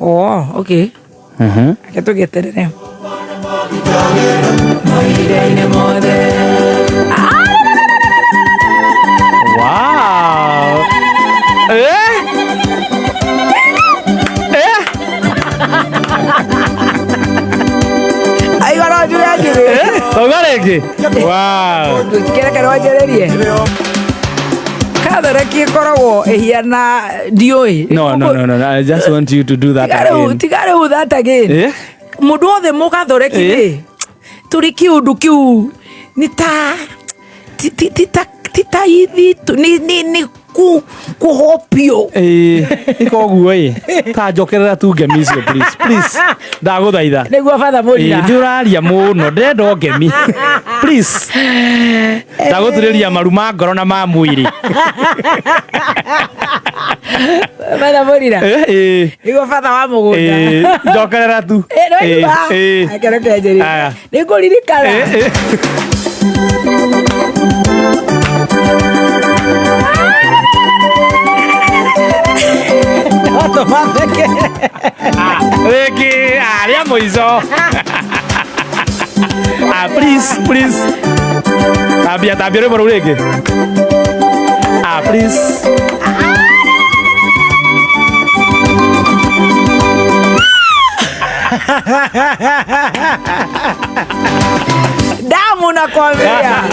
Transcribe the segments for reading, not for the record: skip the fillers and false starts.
Oh, okay. Reke tũgĩeterere mahinda-inĩ mothe. Wow. Eh? Eh? Aigua no njuge atĩrĩ. Tauga rĩngĩ. Wow. Kĩreke wanjĩrĩrie kathoreki ĩkoragwo ĩhiana ndiũĩ. No, no, no, no. I just want you to do that again. Tiga rĩu that again. Eh? Mũndũ wothe mũgathoreki rĩ, tũrĩ kĩũndũ kĩu nĩ ta ti ta ithi nĩ kũhopio. Ĩĩ, ĩka ũguo ĩ. Ta njokerera tu ngemi icio please. Please. Ndagũthaitha. Nĩguo batha mũrira. Ĩĩ, ndĩ ũraria mũno, ndĩrenda o ngemi. Please. Ndagũturĩria maru ma ngoro na ma mwĩrĩ. Batha mũrira. Ĩ, ĩ. Nĩguo batha wa mũgũnda. Ĩĩ, njokerera tu. Ĩ, no Ĩĩ, igua. ĩĩ. Reke reke njĩrĩrie. Aya. Nĩ ngũririkana. Ĩ, ĩ. No tũmatheke. Ah, rĩngĩ, ah, rĩa mũico. Ah, please, please. Tambia, tambia rwĩmbo rũu rĩngĩ. Ah, please. Damu nakwambia.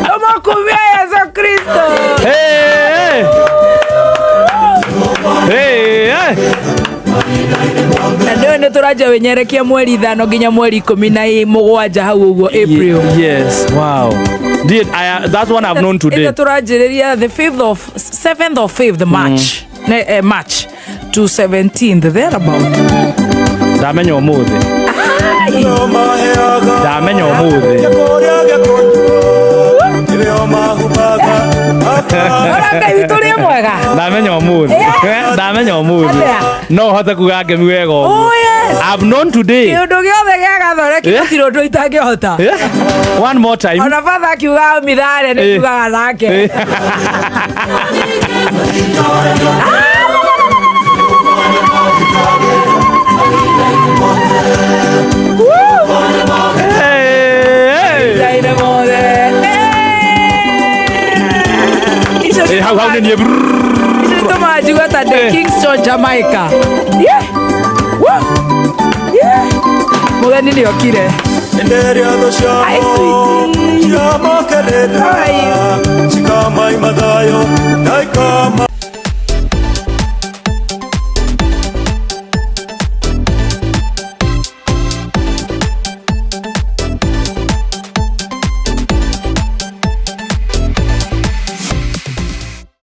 Tumekumia Yesu Kristo. Hey, hey. Hey, hey. Na ndio nĩ tũranjia wĩnyerekia mweri 5 nginya mweri 17 hau ũguo April. Yes, wow. Did I, that one I've known today. Ĩthe tũranjĩrĩria the 5th of 7th of 5th March. Ne, March to 17th thereabout. Ndamenya ũmũthĩ. Ndamenya ũmũthĩ. Ora Ngai witũ rĩ mwega. Ndamenya ũmũthĩ. Ndamenya ũmũthĩ. Atĩa? No hote kuga ngemi wega ũguo. Oh yes. I've known today. Kĩũndũ gĩothe gĩa gathoreki gũtirĩ ũndũ itangĩhota. One more time. Ona batha akiuga mithare nĩ tugaga nake. Hey, hey. Ngai mothe. Icio Eh, hau hau nĩ niĩ. icio itũmaga njigue ta ndĩ Kingston, Jamaica. Yeah. Woo. Yeah. Mũgeni nĩ okire. Hi, sweetie. How are you?